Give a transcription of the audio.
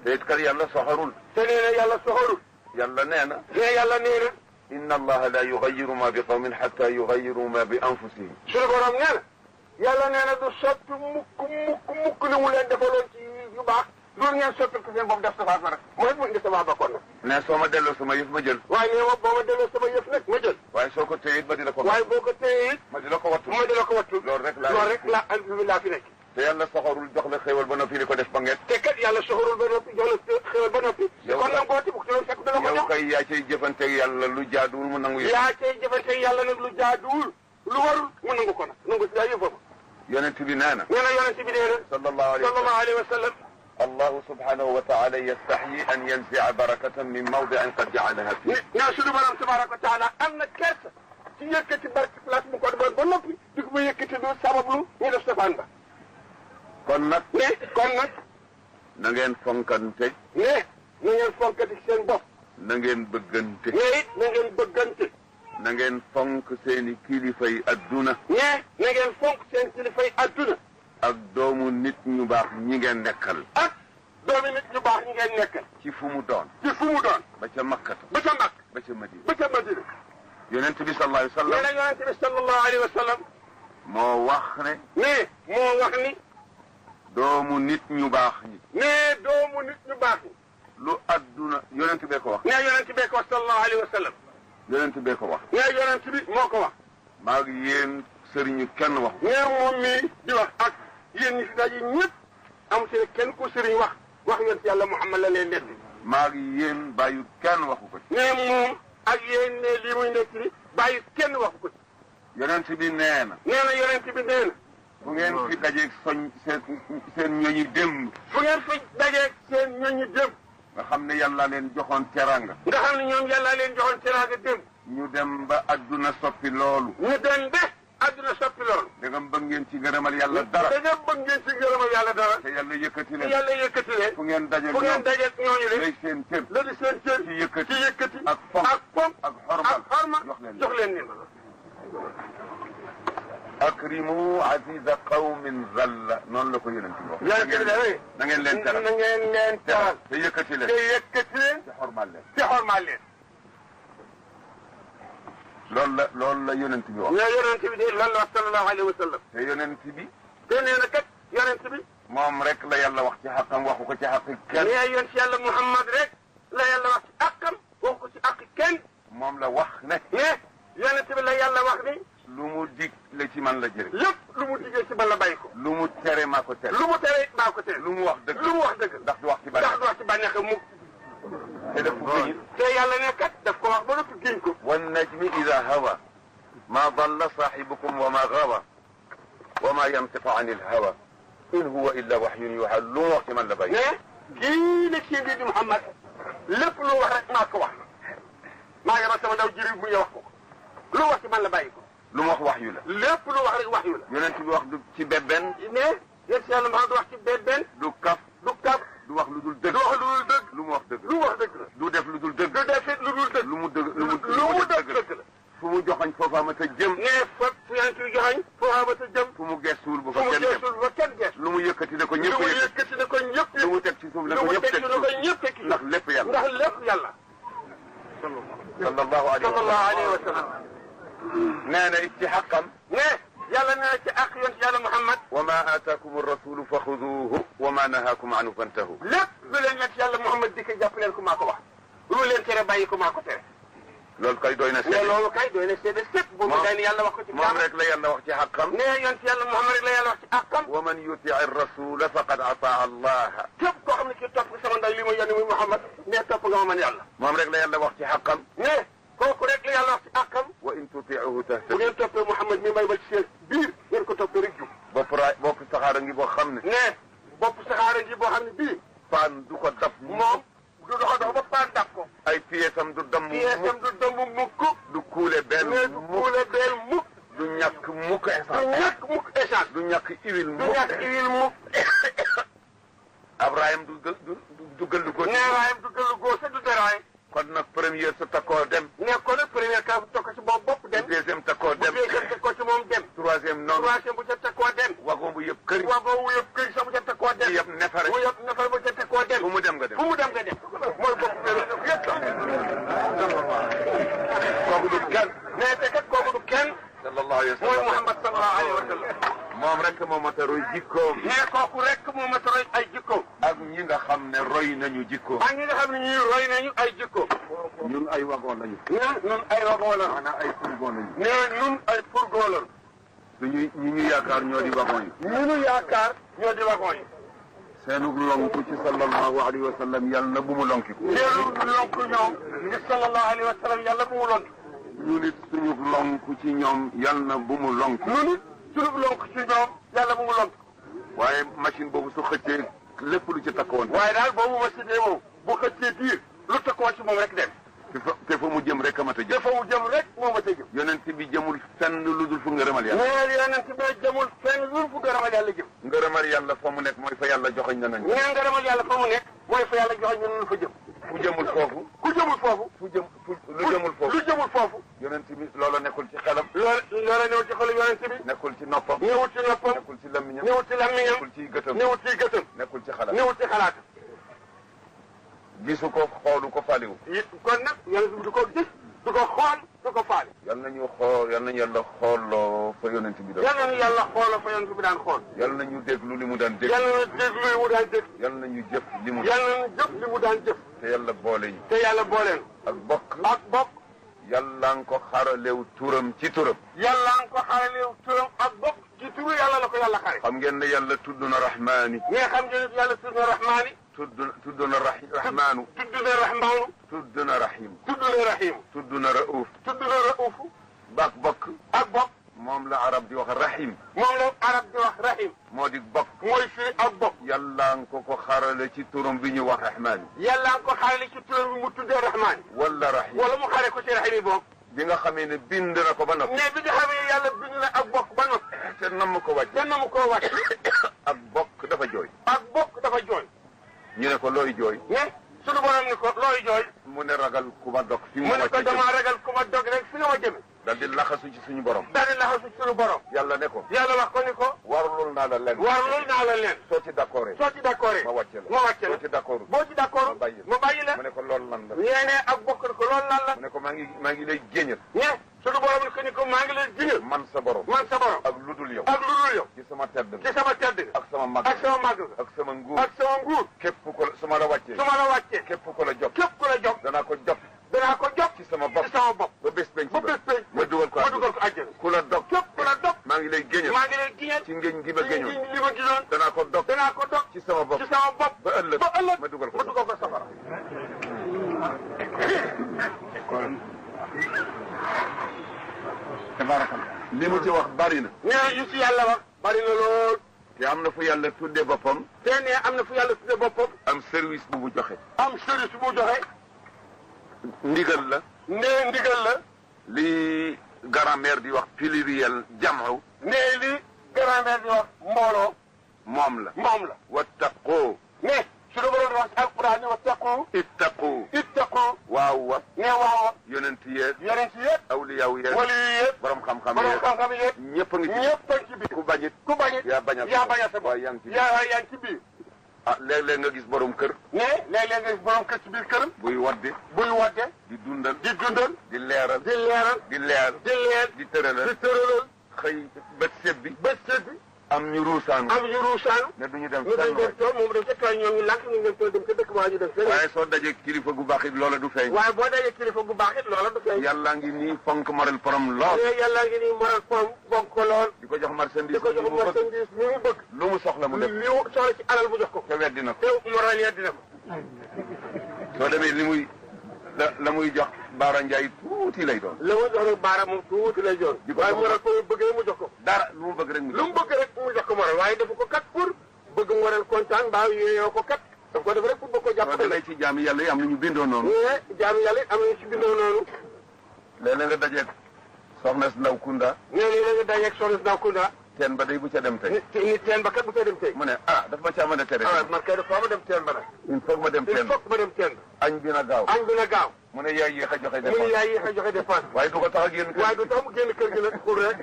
te it kat yàlla soxorul. te nee na yàlla soxorul. yàlla nee na. te yàlla nee na. inna allaha la yugayiru ma bi qawmin xatta yugayiru ma bi anfusihim. suñu borom nee na. yàlla nee na du soppi mukk li mu leen defaloon ci yu baax. loolu ngeen soppi ko seen bopp def safaa fa rek. mooy mu indi sama bakkoon nag. ne soo ma delloo sama yëf ma jël. waaye nee ma boo ma delloo sama yëf nag ma jël. waaye soo ko téye it ma di la ko. waaye boo ko téye it. ma di la ko wattu. ma di la ko wattu. loolu rek laa fi nekk. te yàlla soxorul jox la xéwal ba noppi di ko def ba ngeen. te kat yàlla soxorul ba noppi jox la xéwal ba noppi. yow kon nag boo ci bugg loolu fekk dana ko jox. yow kay yaa cay jëfanteeg yàlla lu jaaduwul mu nangu yëf. yaa cay jëfanteeg yàlla nag lu jaaduwul lu warul mu nangu ko nag nangu si yaa yëfam. yonent bi nee na. nee na yonent bi nee na. sallallahu alayhi wa sallam. allahu subhanahu wa taala yastaxyi an yanzia barakatan min mawdiin qad jacalaha fii. nee suñu borom tabaraka wa taala am na kersa ci yëkkati barke place bu ko defoon ba noppi di ko ba yëkkati du sabablu ñu def safaan ba. kon nag. kon nag. na ngeen fonkante. na ngeen fonkante seen bopp. na ngeen bëggante. na ngeen bëggante. na ngeen fonk seeni kilifay adduna. na ngeen fonk seen kilifay adduna. ak doomu nit ñu baax ñi ngeen nekkal. ak doomu nit ñu baax ñi ngeen nekkal. ci fu mu doon. ci fu mu doon. ba ca Makkata. ba ca Makka. ba ca Madina. ba ca Madina. yonent bi sallallahu alayhi wa sallam. nee na yonent bi sallallahu alayhi wa sallam. moo wax ne. moo wax ni. doomu nit ñu baax ñi. doomu nit ñu baax ñi. lu adduna yonent bee ko wax. yonent bee ko wax sallallahu alayhi wa sallam. yonent bee ko wax. yonent bi moo ko wax. maa ngi yéen sëriñu kenn wax. moom mii di wax ak yéen ñi fi daje ñëpp am ci kenn ku sëriñ wax yonent yàlla Muhammad la leen nekk. maa ngi yéen bàyyi kenn waxu ko ci. moom ak yéen ne lii muy nekk ni bàyyi kenn waxu ko ci. yonent bi nee na. yonent bi nee na. fu ngeen fi dajeeg seen ñooñu démb. fu ngeen fi dajeeg seen ñooñu démb. nga xam ne yàlla leen joxoon teranga. nga xam ne ñoom yàlla leen joxoon teranga démb. ñu dem ba adduna soppi loolu. ñu dem ba adduna soppi loolu. da nga bëgg ngeen ci ngërëmal yàlla dara. da nga bëgg ngeen ci ngërëmal yàlla dara. te yàlla yëkkati leen. fu ngeen dajeeg ñooñu leen. lay seen cër. la di seen cër. ci yëkkati ak fonk ak xorma jox leen ni. akrimu aziza qawmin zalla noonu la ko yonent bi wax. na ngeen leen teral. na ngeen leen teral. te yëkkati leen. te xormaal leen. loolu la yonent bi wax. yonent bi de loolu la wax sallallahu alayhi wa sallam. te yonent bi. te nee na kat yonent bi. moom rek la yàlla wax ci xaqam waxu ko ci xaq kenn. mais yonent yàlla Muhammad rek la yàlla wax ci àqam waxu ko ci àq kenn. moom la wax ne. mais yonent bi la yàlla wax ni. lu mu dig la ci man la jëre. lépp lu mu digee ci man la bàyyi ko. lu mu tere maa ko tere. lu mu tere it maa ko tere. lu mu wax dëgg. ndax du wax ci bànneex mukk. te daf ko gëñ. te yàlla ne kat daf ko wax ba noppi géñ ko. wan najmi ida hawa ma dalla saaxibukum wa ma gawa wa ma yantiqu an il hawa in huwa illa waxyun yuuxa lu mu wax ci man la bàyyi. mais kii nekk ci biir di Muhammad lépp lu wax rek maa ko wax maa ngi sama ndaw jëriñ bu ñu wax ko lu wax ci man la bàyyi ko. lu mu wax wax yu la. lépp lu wax rek wax yu la. yonent bi wax du ci bébben. mais yéen si yàlla du wax ci bébben. du kaf. du wax lu dul dëgg. lu mu wax dëgg. du def lu dul dëgg. lu mu def dëgg la. fu mu joxañ foofa ma ta jëm. nee fu yaa ngi joxañ foofa ma ta jëm. fu mu gestuwul bu fa kenn dem. lu mu yëkkati ne ko ñëpp. lu mu teg ci suuf ne ko ñëpp teg ci suuf. ndax lépp yàlla. sallallahu alayhi wa sallam. nee na it ci xaqam. yàlla nee na ci àq yonent yàlla Muhammad. wa ma aataakum rasulu fa xuduuhu wa ma nahaakum anhu fantahu. lépp lu leen yonent yàlla Muhammad di ko jàpp leen ko maa ko wax. lu leen tere bàyyi ko maa ko tere. loolu kay doy na seede. loolu kay doy na seede sëpp. boobu kay ni yàlla wax ko ci moom rek la yàlla wax ci xaqam. nee yonent yàlla Muhammad rek la yàlla wax ci àqam. wa man yutii rasula faqad ataa allah. képp koo xam ne kii topp sama ndaw li muy yónni muy Muhammad. nee topp nga ma man yàlla. moom rek la yàlla wax ci xaqam. nee kooku rek la yàlla wax ci àqam. wa in tutiihu tahtadu. bu ngeen toppee Muhammad mi may ba ci seen biir ngeen ko toppee rek jub. bopp saxaara ngi boo xam ne. nee bopp saxaara ngi boo xam ne bii. paan du ko dab. moom du dox ba paan dab ko. ay pièces du damm mukk. du kuule benn mukk. du ñàkk mukk essence. du ñàkk mukk. Abraham du gël lu góor. nee Abraham du gël lu góor sa du daraay. kon nag première sa takkoo dem. nekkoon nag première ka tokko ci moom bopp dem. deuxième takkoo dem. takkoo ci moom dem. troisième noonu. bu ca takkoo dem. wagon bu yëpp kër. sa bu ca takkoo dem. yëpp nefare. bu ca takkoo dem. fu mu dem nga dem. jikkoom. nee kooku rek moo mat a roy ay jikkoom. ak ñi nga xam ne roy nañu jikkoom. ak ñi nga xam ne ñii roy nañu ay jikkoom. ñun ay wagon lañu. nee ñun ay wagon lañu. maanaam ay fourgon lañu. nee ñun ay fourgon lañu. ñi ñu yaakaar ñoo di wagon yi. ñi ñu yaakaar ñoo di wagon yi. seenu lonku ci sallallahu alayhi wa sallam yàlla na bu mu lonkiku. seenu lonku ñoom ci sallallahu alayhi wa sallam yàlla bu mu lonki. ñu nit suñu lonku ci ñoom yàlla na bu mu lonki. ñu nit suñu lonku ci ñoom yàlla bu mu lonki. waaye machine boobu su xëccee lépp lu ci takkoon. waaye daal boobu machine yi moom bu xëccee diir lu takkoon ci moom rek dem. te fa mu jëm rek a mat a jëm. te fa mu jëm rek moo mat a jëm. yonent bi jëmul fenn lu dul fu ngërëmal yàlla. nee yonent bi jëmul fenn lu dul fu ngërëmal yàlla jëm. ngërëmal yàlla fa mu nekk mooy fa yàlla joxoñ na nañ. nee ngërëmal yàlla fa mu nekk mooy fa yàlla joxoñ na fa jëm. fu jëmul foofu. ku jëmul foofu. lu jëmul foofu. lu jëmul foofu. yonent bi loola nekkul ci xelam. loola newul ci xelu yonent bi. nekkul ci noppam. newul ci noppam. nekkul ci làmmiñam. newul ci làmmiñam. nekkul ci gëtam. newul ci gëtam. nekkul ci xalaat. newul ci xalaat. gisu ko xoolu ko faliwu. kon nag yonent bi du ko gis du ko xool du ko faale. yal nañu xool yal nañu yàlla xooloo fa yonent bi doon. yal nañu yàlla xooloo fa yonent bi daan xool. yal nañu déglu li mu daan déglu. yal nañu déglu li mu daan déglu. yal nañu jëf li mu. yal nañu jëf li mu daan jëf. te yàlla boole ñu. te yàlla booleen. ak bokk. ak bokk. yàlla nga ko xaralew turam ci turam. yàlla nga ko xaralew turam ak bokk ci turu yàlla la ko yàlla xare. xam ngeen ne yàlla tudd na rahmaani. mais xam ngeen ne yàlla tudd na rahmaani. tudd na rahmaanu. tudd na rahmaanu. tudd na rahim. tudd na rahim. tudd na rauf. tudd na rauf. baak bokk. ak bokk. moom la arab di wax rahim. moom la arab di wax rahim. moo di bokk. mooy firi ak bokk. yàlla nga ko xarale ci turam bi ñu wax rahmaani. yàlla nga ko xarale ci turam bi mu tuddee rahmaani. wala rahim. wala mu xare ko ci rahim yi bokk. bi nga xamee ne bind na ko ba noppi. mais bi nga xamee yàlla bind na ak bokk ba noppi. te nam ko wàcc. te nam ko wàcc. ak bokk dafa jooy. ak bokk dafa jooy. ñu ne ko looy jooy. mais sunu borom ni ko looy jooy. mu ne ragal ku ma dog fi mu mu ne wàcc ko damaa ragal ku ma dog rek fi nga ma jëme. dal di laxasu ci suñu borom. daal di laxasu ci sunu borom. yàlla ne ko. yàlla wax ko ni ko. warlul naa la leen. warlul naa la leen. soo ci d'accord. soo ci d'accord. ma wàcce la. ma wàcce la soo ci d'accord. boo ci d'accord. ma bàyyi la. ma bàyyi la. mu ne ko loolu lan la. ñeenee ak bokk ko loolu lan la. mu ne ko maa ngi lay géñal. mais sunu borom ni ko ni ko maa ngi lay jiñal. man sa borom. man sa borom. ak lu dul yow. ak lu dul yow. ci sama tedd. ci sama tedd. ak sama mag. ak sama mag. ak sama nguur. ak sama nguur. képp ko su ma la wàccee. su ma la wàccee. képp ko la jox. képp ku la jox. danaa ko jox. danaa ko jox. ci sama bopp. ci sama bopp. ba bés penc ba bés penc. ma dugal ko àjjana. ku la dog. képp ku la dog. maa ngi lay géñal. maa ngi lay giñal. ci ngéñ gi ma géñoon. li ma gisoon. danaa ko dog. danaa ko dog. ci sama bopp. ci sama bopp. ba ëllëg. ba ëllëg ma dugal ko safara. tabarakallah. li mu ci wax bari na. nee yu ci yàlla wax. bari na lool. te am na fu yàlla tuddee boppam. te nee am na fu yàlla tuddee boppam. am service bu mu joxe. am service bu mu joxe. ndigal la. nee ndigal la. li grammaire di wax pluriel jam'u. nee li grammaire di wax mbooloo. moom la. moom la. wattaqu. mais su la waroon wax ci alquran wattaqu. ittaqu. ittaqu. waaw wa. nee waaw. yonent yeeg. yonent yëpp. awliyaaw yeeg. wali yëpp. borom xam-xam borom yeeg. xam-xam yëpp. ñëpp a ngi ci. ñëpp a ngi ci biir. ku bañit. ku bañit. yaa bañal yaa bañal sa bopp. waaye yaa ngi ci biir. yaa ngi ci biir. ah léeg-léeg nga gis borom kër. mais léeg-léeg nga gis borom kër ci biir këram. buy wadde. buy wadde. di dundal. di dundal. di leeral. di leeral. di leer. di leer. di tëralal. di tëralal. xëy bët sebbi. bët sebbi. am ñu ruusaanu. am ñu ruusaanu. ne duñu dem ñu fenn dem tool moom dem ca tool ñoom ñu lànk ñu dem tool dem ca dëkk ba ñu dem fenn. waaye soo dajee kilifa gu baax it loola du feeñ. waaye boo dajee kilifa gu baax it loola du feeñ. yàlla ngi nii fonk moral porom lool. yàlla ngi nii moral porom fonk ko lool. di ko jox marchandise. di ko jox marchandise mi mu bëgg. lu mu soxla mu def. li mu soxla ci alal mu jox ko. te weddi na ko. te moral ya dina ko. soo demee li muy la muy jox Baara Ndiaye tuuti lay doon. la muy jox nag Baara moom tuuti lay doon. di ko waaye moral ko bëgg rek mu jox ko. dara lu mu bëgg rek mu jox lu mu bëgg rek mu jox ko moral waaye defu ko kat pour bëgg moral kontaan mbaa yooyoo ko kat. daf ko def rek pour bëgg ko jàpp. soo demee ci jaami yàlla yi am na ñu bindoo noonu. mais jaami yàlla am nañu ci bindoo noonu. léeg-léeg nga dajeeg soxna si Ndaw Kunda. nee na nga dajeeg soxna si Ndaw Kunda. teen ba day bu ca dem tey. nit teen ba kat bu ca dem tey. mu ne daf ma caa mën a tere. man kay dafa ma dem teen ba nag. il faut ma dem teen. il faut ma dem teen ba. añ bi na gaaw. añ bi na gaaw. mu ne yaay yéex a joxe dépense. mu ne yaay yéex a joxe dépense. waaye du ko tax a génn kër. waaye du tax mu génn kër gi nag pour rek.